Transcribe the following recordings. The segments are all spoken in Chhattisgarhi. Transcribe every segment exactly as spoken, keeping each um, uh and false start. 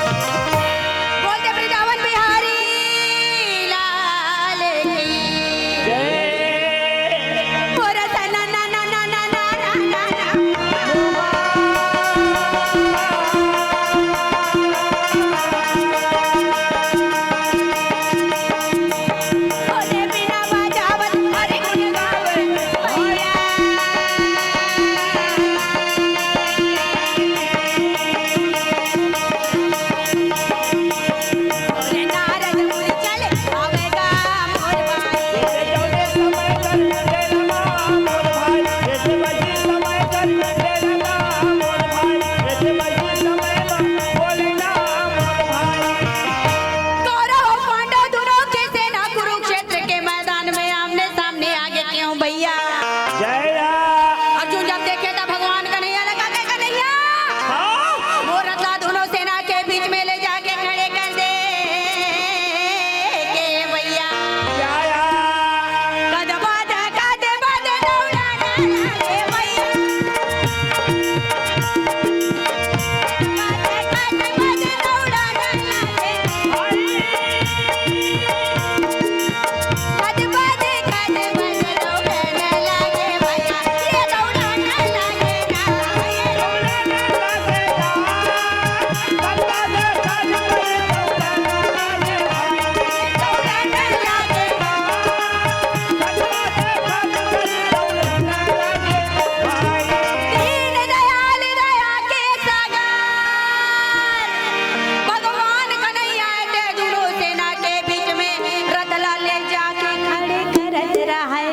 बोल दे वृंदावन बिहारी लाल की। जय। बोल तना ना ना ना ना ना ना ना ना। बोले बिना बजावत हरि गुण गावे भैया। बोले नारद मुनि चले आवेगा मोर भाई। कौरव और पांडव दोनों की सेना कुरुक्षेत्र के मैदान में आमने सामने आगे क्यों भैया? जय राम। अर्जुन जब देखे त भगवान कन्हैया लगा के कन्हैया, हाँ। वो रथला दोनों सेना के बीच में ले जाके खड़े कर दे के भैया। जय राम। कदबा दा कदबा दे दौड़ा ना लागे भैया। दीन दयाल दया के सागर भगवान कन्हैया ते दुनो सेना के बीच में रथ ला ले जाके खड़े करत रहय।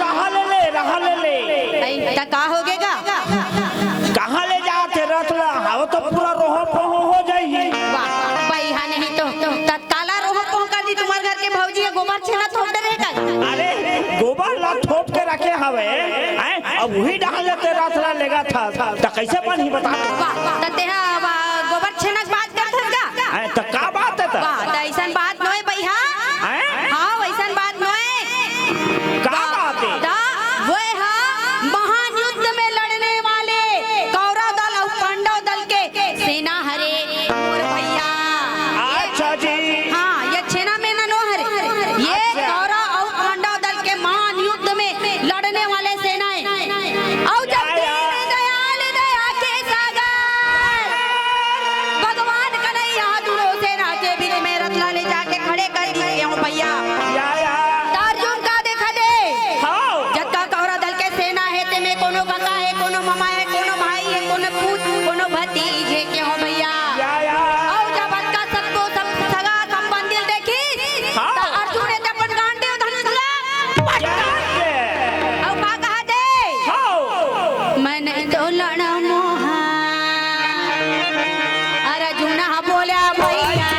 रहा ले ले, रहा ले ले। नहीं, त का होगे गा? कहाँ ले जात हे रथ ला? हाँ, वो तो पूरा रोहो पोहो हो जाही। वाह, भाई, हाँ, नहीं तो, त काला रोहो पोंका जी, तुम्हार घर के भौजी ह गोबर छेना थोप दे रहे का? अरे, गोबर ला थोप के रखे हवे, हैं? अब उही डाल लेते रथ ला लेगा था, था, त कैसे बनही बता? वाह, त तेहा, वाह, गोबर छेना के बात करथस का? हैं, त का बात हे त? वाह, त अइसन बात नोय बइहा। हैं? हाँ, वइसन बात नोय। का बात हे? त वो ह महान युद्ध में लड़ने वाले कौरव दल अउ पांडव दल के सेना हरे मोर भैया। अच्छा जी। हाँ, ये छेना मेना नो हरे। ये अच्छा। कौरव अउ पांडव दल के महान युद्ध में लड़ने वाले सेना हे। अउ जब या, या। दीन दयाल दया के सागर भगवान कन्हैया दुनो सेना के बीच में रथ ला ले जाके खड़े कर दिए हो भैया। या, या। त अर्जुन का देखा दे? हाँ। जतका कौरव दल के सेना हे, तेमे कोनो कका हे, कोनो ममा हे, कोनो भाई हे, कोनो पूत, कोनो भतीज हे के हो भैया। या, या। अउ जब अतका सबको सब सगा संबंधी ल देखिस, हाँ। त अर्जुन हे त अपन गांडीव धनुष ला पटक के। अउ का कहा दे? हाँ। मैं नहीं तो लड़ा मोहा। अरे अर्जुन ह बोला भैया।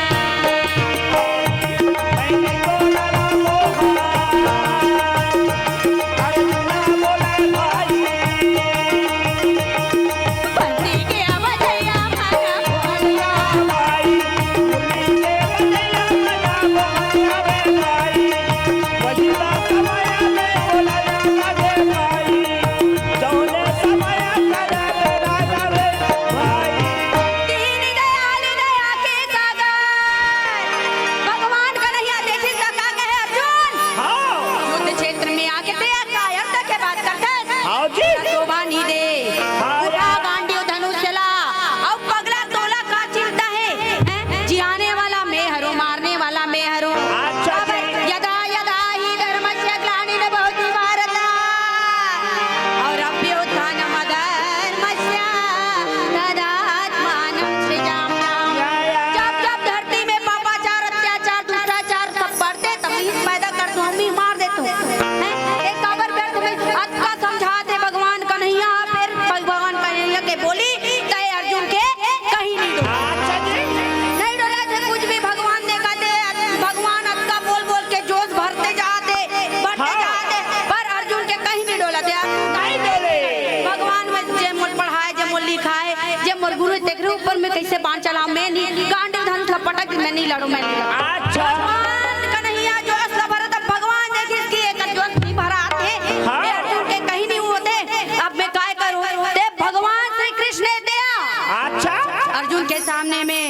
सामने में